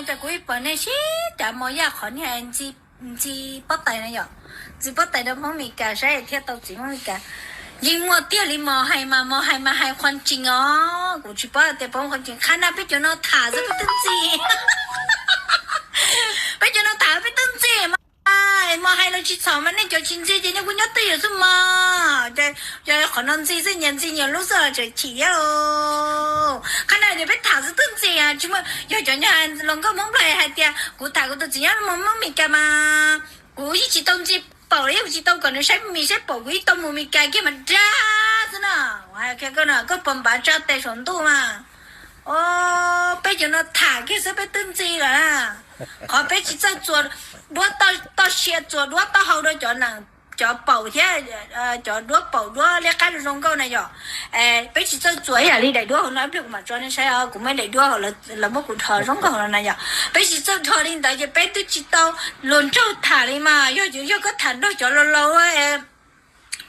Cas kuv ib pom nej sib cav mos yaj qhov niag ntxi pob tais na yom, ntxi pob tais rau Hmoob Mes Kas saib thiaj tau txiv Hmoob Mes Kas. Yeej muaj tiag li mos hais mas, mos hais mas hais qhuas tsees os, kuv tsis paub tias paub qhuas tsees, qhab na peb cov no tham xwb peb twb ntxi. Peb cov no tham peb twb ntxi mas, mos hais los tsis txhaum mas nej cov tsis ntxi ces nej kuj nyob twj ywm xwb mog. Ces qhov no ntxi xwb, nyias ntxi nyias lub xwb tseem chim thiab. Qhab na ces peb tham xwb twb ntxi, tsis muaj, yog cov nyuag hluas nkauj Hmoob Nplog hais tias kuv tham kuv tus txiv nyob Hmoob Mes Kas mas kuv yeej tsis tau ntxi paum li, yeej tsis tau kom nws saib mis saib paum, kuv yeej tau mus Mes Kas kiag mas dag xwb na. Hais kiag koj no koj puas npav tsa tes saum ntuj mas. Peb cov no tham kiag xwb peb twb ntxi lawm na. Qhov peb tsis txawj txuas duab toj siab, txuas duab taub hau rau cov nees, cov paum thiab, cov duab paum duab liab qab zoo nkauj na yom. Peb tsis txawj txuas ib yam li daim duab hauv no, ib pliag kuv mam tso nej saib os, kuv muaj daim duab hauv, lawv muab kuv dhos zoo nkauj los na yom. Peb tsis txawj dhos li ntawd ces peb twb tsis tau luag nraug tham li mas, yog, yog koj tham nrog cov laus laus,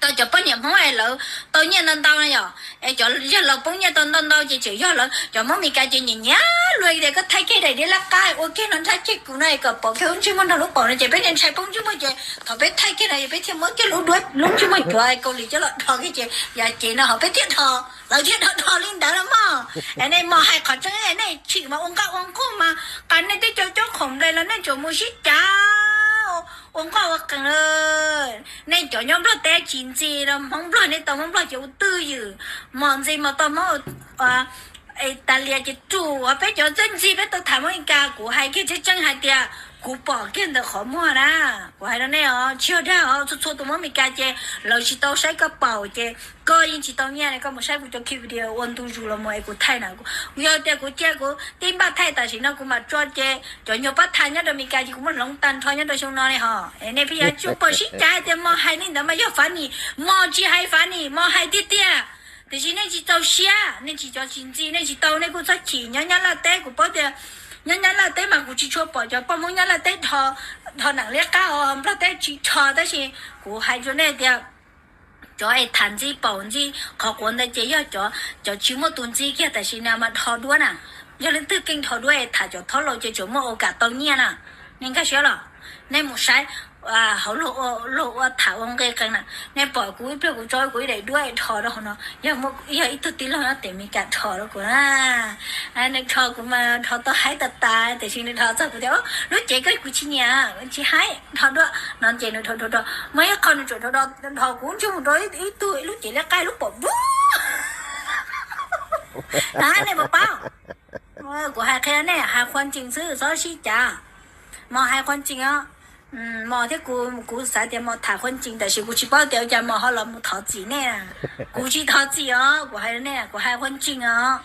tau cov poj niam Hmoob es lawv tau nyiaj ntau ntau na yom, es cov yawg laus poob nyiaj tau ntau ntau ces tseem yog lawv cov Hmoob Mes Kas ces nyiam nyiam luag tias koj thaij kiag daim diab liab qab ua kiag no nrhab kiag kuv no es kom pom kiag lub ntsej muag nrog lub paum no ces peb ntshai poob ntsej muag ces thaum peb thaij kiag no es peb thiaj muab kiag lub duab, lub ntsej muag cuav Kaus Lim coj los dhos kiag ces yam cev no ho peb thiaj dhos, lawv thiaj dhos dhos li ntawd los mog. Es nej mos hais qhov tseeb, nej chim mas ua nqaj ua nqug mas, qas nej twb cov coob khoom nplej los nej tsuas mus sib cav ua nqaj ua qees. Nej cov nyob Nplog teb tsis ntxi los Hmoob Nplog, nej tau Hmoob Nplog ces ua twj ywm, mos ntxi mos tau Hmoob Italia ces ruam, peb cov txawj ntxi peb tau tham Hmoob Mes Kas. Kuv hais kiag tseeb tseeb hais tias kuv pom kiag ntawm qhov muag na, kuv hais rau nej os, tsis yog dag os, txhua txhua tus Hmoob Mes Kas ces lawv tsis tau saib koj paum ces koj yeej tsis tau nyiaj li, koj mus saib kuv cov ki video ua ntu zus los mus es kuv thaij na, yog tias kuv cia kuv tib npaj thaij tam sim no kuv mam tso ces cov nyuag pab thaij nyob rau Mes Kas ces kuv muab hloov tag nrho nyob rau xyoo no li hos. Es nej pheej yuav tsum pom sib cav hais tias mos hais li ntawd mas yog fav nim, mos tsis hais fav nim, mos hais tiag tiag. Tiam sis nej tsis txaus siab, nej tsis, cov tsis ntxi nej tsis tau, nej kuj txhob chim. Nyob Nyab Laj teb kuv paub tias, nyob Nyab Laj teb mas kuv tsis tshua pom cov poj Hmoob Nyab Laj teb dhos, dhos nees liab qab os, Nplog teb tsis dhos tab sis kuv hais rau nej tias cov es tham ntxi paum ntxi qhov quav ntawd ces yog cov, cov tsis muaj tus ntxi kiag tam sim no mas dhos duab na. Yog leej twg keej dhos duab es tham cov thaub laus ces tsuas muaj ua kam tau nyiaj na. Nej nkag siab los, nej mus saib hauv luag ua tham ua nqi qees na, nej pom kuv ib pliag kuv tso kuv ib daim duab es dhos rau hauv no, yog muaj, yog ib tug tij laug nyob tim Mes Kas dhos rau kuv na, nws dhos kuv mas dhos tau haib tas tas tiam sis nws dhos txog kuv tias lub cev ko kuv tsis nyiam, tsis haib, dhos dua no ces nws dhos dhos dhos, muaj ib qho nws tsuas dhos dhos kuv ntsej muag rau ib tug ib lub cev liab qab lub paum dub. Na nej puas paub? Kuv hais qhia nej, hais qhuas tsees xwb txhob sib cav. Mos hais qhuas tsees os. Mos thiab kuv, kuv xav tias mos tham qhuas tsees tab sis kuv tsis paub tias ua cas mos ho los mus thov txim nej. Kuv tsis thov txim os, kuv hais nej, kuv hais qhuas tsees os.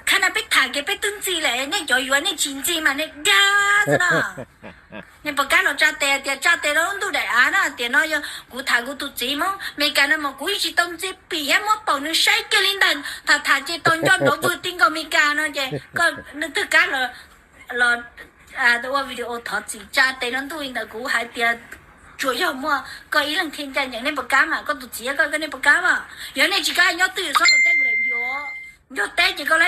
Khab na peb tham kiag peb twb ntxi lawm, nej cov yuav nej tsis ntxi mas nej dag xwb na. Nej puas kam los tsa tes tias tsa tes rau lub ntuj daim av na, tias no yog kuv tham kuv tus txiv Hmoob Mes Kas no mas kuv yeej tsis tau ntxi pim thiab muab paum nws saib kiag li ntag, tham tham ces tau nco nrov vwg ti nkaus Mes Kas no ces koj twg kam los ua video thov txim tsa tes rau ntuj li ntawd, kuv hais tias tsuas yog muaj koj ib leeg thiaj ncaj ncees, nej puas kam mas, koj tus txiv koj, koj nej puas kam mas? Yog nej tsis kam nyob twj ywm txhob los teb kuv daim video. Yog teb ces koj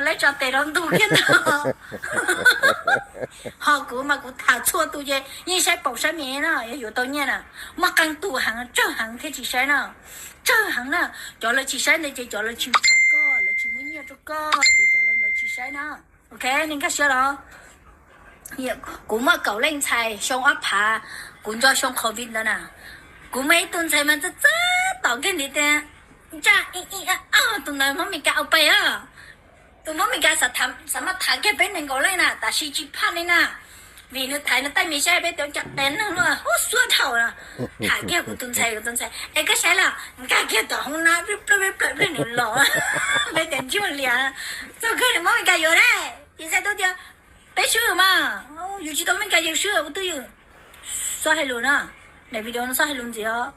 laib tsa tes rau ntuj kiag ntag. Ho kuv mas kuv tham txhua tus ces yeej saib paum saib me na, yog yuav tau nyiaj na, muaj qee tus heev tsawg heev thiaj tsis saib na. Tsawg heev na, cov lawv tsis saib ntawd ces cov lawv tsis tham koj, lawv tsis muab nyiaj rau koj ces cov lawv tsis saib na. Ok, nej nkag siab los? Kuv muaj kaum leej ntxhais xyoo ob phav, kuv nco xyoo covid ntawd na, kuv muaj ib tug ntxhais mas txawj txawj tom kiag ntiv tias, ntsaj ib ib tus ntawd Hmoob Mes Kas au pais os. Tus Hmoob Mes Kas xav maj tham kiag peb nees nkaum leej na, tab sis tsis phaj li na, vim nws thaiv nws tej me saib peb tias cas qias neeg luaj hub xuab dhau na. Tham kiag kuv tus ntxhais, kuv tus ntxhais es koj saib los nkag kiag tom hoob na, plawg plawg plawg nws los. Peb tias ntsej muag liam, txog kawg nws Hmoob Mes Kas yuav dab tsi, txhais tau tias peb swb mas, yus tsis tau Hmoob Mes Kas yus swb ua twj ywm. Txhob hais lus na, daim video no txhob hais lus ntxiv os.